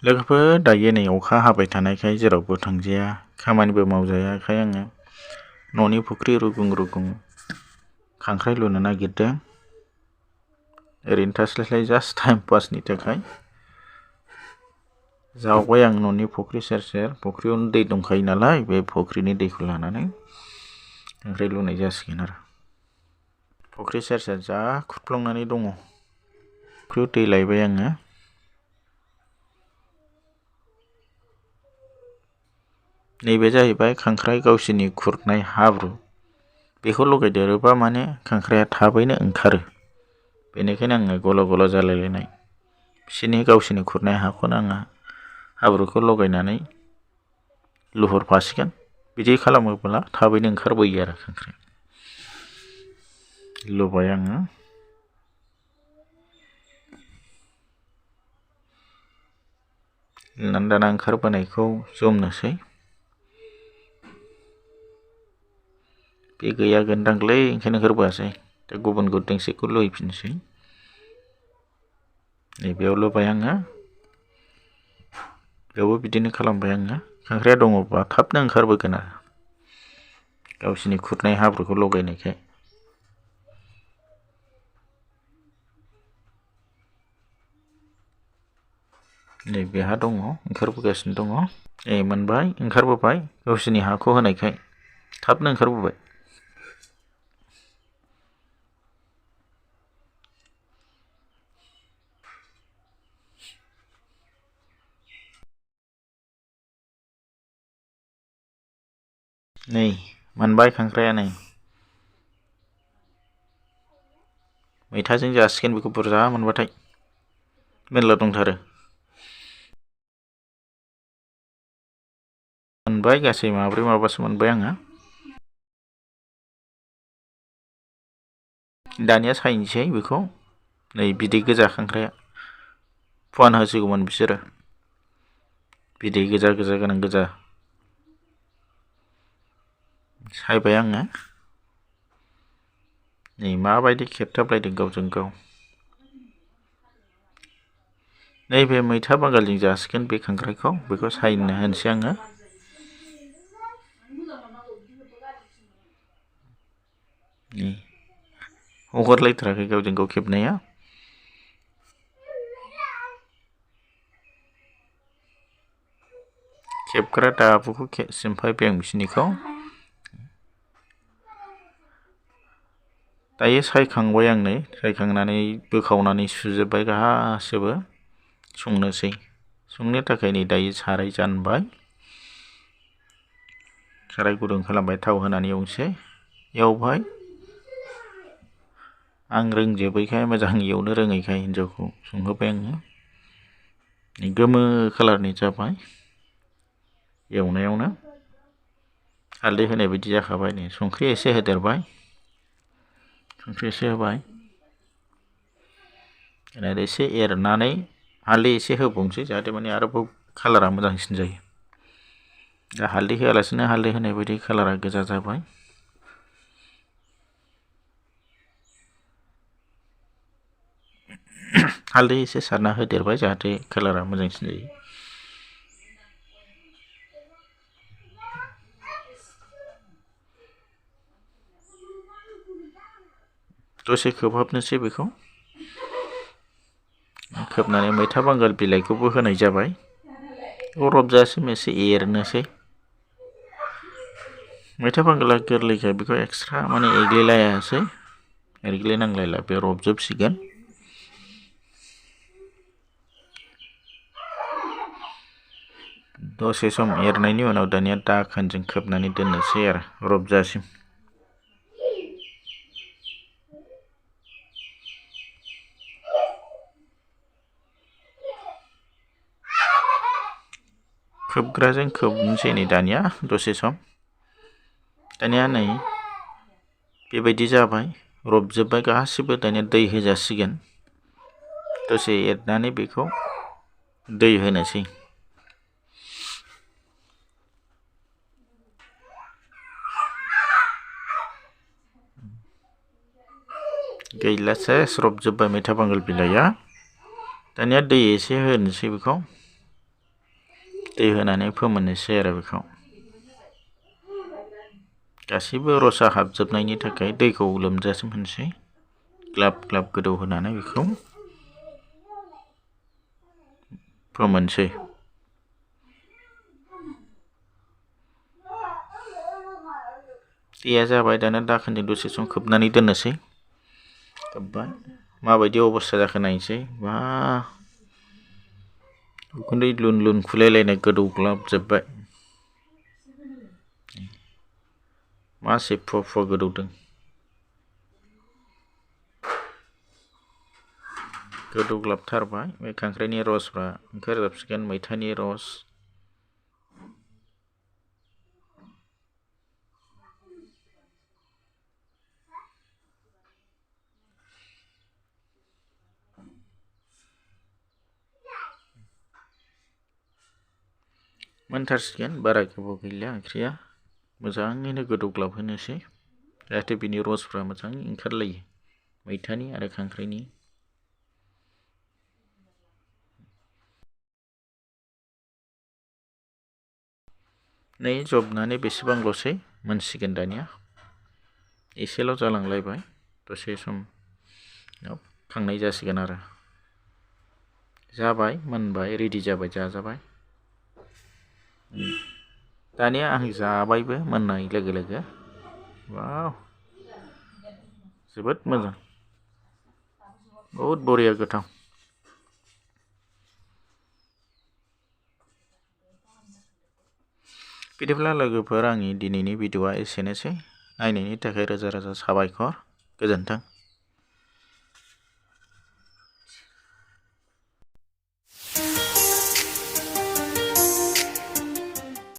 लोगोफोर दायो नै अखा हाबाय थानायखाय जेरावबो थांजाया खामानिबो मावजायाखाय आङो न'नि फुख्रि रुगुं रुगुं खांख्राइ लुनो नागिरदों। ओरैनो थास्लायस्लाय जास्ट टाइम पासनि थाखाय जावबाय आं न'नि फुख्रि सेर सेर। फुख्रियावनो दै दंखायो नालाय बे फुख्रिनि दैखौ लानानै खांख्राइ लुनाय जासिगोन आरो। फुख्रि सेर सेर जा खुरफ्लंनानै दङ। फुख्रियाव दै लायबाय आङो। नैबे जाहैबाय खांख्राइ गावसोरनि खुरनाय हाब्रु। बेखौ लगायदेरोबा माने खांख्राइया थाबैनो ओंखारो। बेनिखायनो आङो गल' गल' जालायलायनाय बिसोरनि गावसोरनि खुरनाय हाखौनो आङो हाब्रुखौ लगायनानै लुहरफासिगोन। बिदि खालामोब्ला थाबैनो ओंखारबोयो आरो खांख्राइया। लुबाय आङो। लुनानै दाना ओंखारबोनायखौ जमनोसै। बे गैया गोनदांलै ओंखायनो ओंखारबोआसै। दा गुबुन गुदुंसेखौ लुहैफिनसै। नैबेयाव लुबाय आङो। बेयावबो बिदिनो खालामबाय आङो। खांख्राइया दङबा थाबनो ओंखारबोगोन आरो गावसोरनि खुरनाय हाब्रुखौ लगायनायखाय। नैबेहा दङ, ओंखारबोगासिनो दङ। मोनबाय, ओंखारबोबाय। गावसोरनि हाखौ होनायखाय थाबनो ओंखारबोबाय। नै मोनबाय खांख्राइया नै। मैथाजों जासिगोन बेखौ बुरजा मोनबाथाय। मेरला दंथारो। मोनबाय गासै माब्रै माबासो मोनबाय आङो। दानिया सायनोसै बेखौ। नै बिदै गोजा खांख्राइया। फुवान होसिगौमोन बिसोरो। बिदै गोजा गोजा गोनां गोजा। सायबाय आङो। नै माबायदि खेबथाबलायदों गावजों गाव। नैबे मैथा बांगालजों जासिगोन बे खांख्राइखौ। बेखौ सायनो होनोसै आङो। हगारलायथाराखै गावजों गाव खेबनाया। खेबग्रा दाबुखौ सिमफायबाय आं बिसोरनिखौ। दायो सायखांबाय आं नै। सायखांनानै बोखावनानै सुजोब्बाय गासैबो। संनोसै। संनो थाखाय नै दायो साराय जानबाय। साराय गुदुं खालामबाय, थाव होनानै एवनोसै। एवबाय। आं रोंजोबैखाय, मोजां एवनो रोङैखाय हिनजावखौ संहोबाय आङो। गोमो खालारनि जाबाय एवनायावनो। हालदै होनाय बायदि जाखाबाय नै। संख्रि एसे होदेरबाय। संख्रि एसे होबाय। आरो एसे एरनानै हालदै एसे होबावनोसै जाहाथे माने आरोबाव कालारा मोजांसिन जायो। दा हालदै होआलासिनो हालदै होनाय बायदि कालारा गोजा जाबाय। हालदै एसे सारना होदेरबाय जाहाथे कालारा मोजांसिन जायो। दसे खोबहाबनोसै बेखौ। खोबनानै मैथा बांगाल बिलाइखौबो होनाय जाबाय। रबजासिम एसे एरनोसै। मैथा बांगाला गोरलैखाय बेखौ एक्सट्रा माने एग्लिलायासै। एरग्लिनांलायला, बे रबजोबसिगोन। दसे सम एरनायनि उनाव दानिया दाखोनजों खोबनानै दोननोसै आरो रबजासिम। खोबग्राजों खोबनोसै नै दानिया दसे सम। दानिया नै बेबायदि जाबाय। रबजोब्बाय गासिबो। दानिया दै होजासिगोन। दसे एरनानै बेखौ दै होनोसै। गैला सेस रबजोब्बाय मैथा बांगाल बिलाइया। दानिया दै एसे होनोसै बेखौ। दै होनानै फोमोननोसै आरो बेखौ गासैबो रसा हाबजोबनायनि थाखाय दैखौ लोमजासिम होनोसै ग्लाब ग्लाब गोदौ होनानै बेखौ फोमोनसै। दैया जाबाय दाना दाखोनजों दसे सम खोबनानै दोननोसै। खोब्बाय माबायदि अबस्था जाखो नायनोसै। बा उखुन्दै लुन लुन खुलायलायनाय गोदौग्लाबजोब्बाय। मासे फुवा फुवा गोदौदों। गोदौग्लाबथारबाय बे खांख्राइनि रसफ्रा ओंखारजोबसिगोन मैथानि रस। मोनथारसिगोन बारा गोबाव गैला ओंख्रिया मोजाङैनो गोदौग्लाबहोनोसै जाहाथे बिनि रसफ्रा मोजाङै ओंखारलायो मैथानि आरो खांख्राइनि। नै जबनानै बेसेबांल'सै मोनसिगोन दानिया एसेल' जालांलायबाय दसे सम खांनाय जासिगोन आरो जाबाय मोनबाय रेडि जाबाय जाजाबाय। दानिया आं जाबायबो मोननाय लोगो लोगो वाव जोबोद मोजां बहुद बरिया गोथाव। बिदिब्ला लोगोफोर आंनि दिनैनि भिडिअ'आ एसेनोसै नायनायनि थाखाय रोजा रोजा साबायखर गोजोन्थों।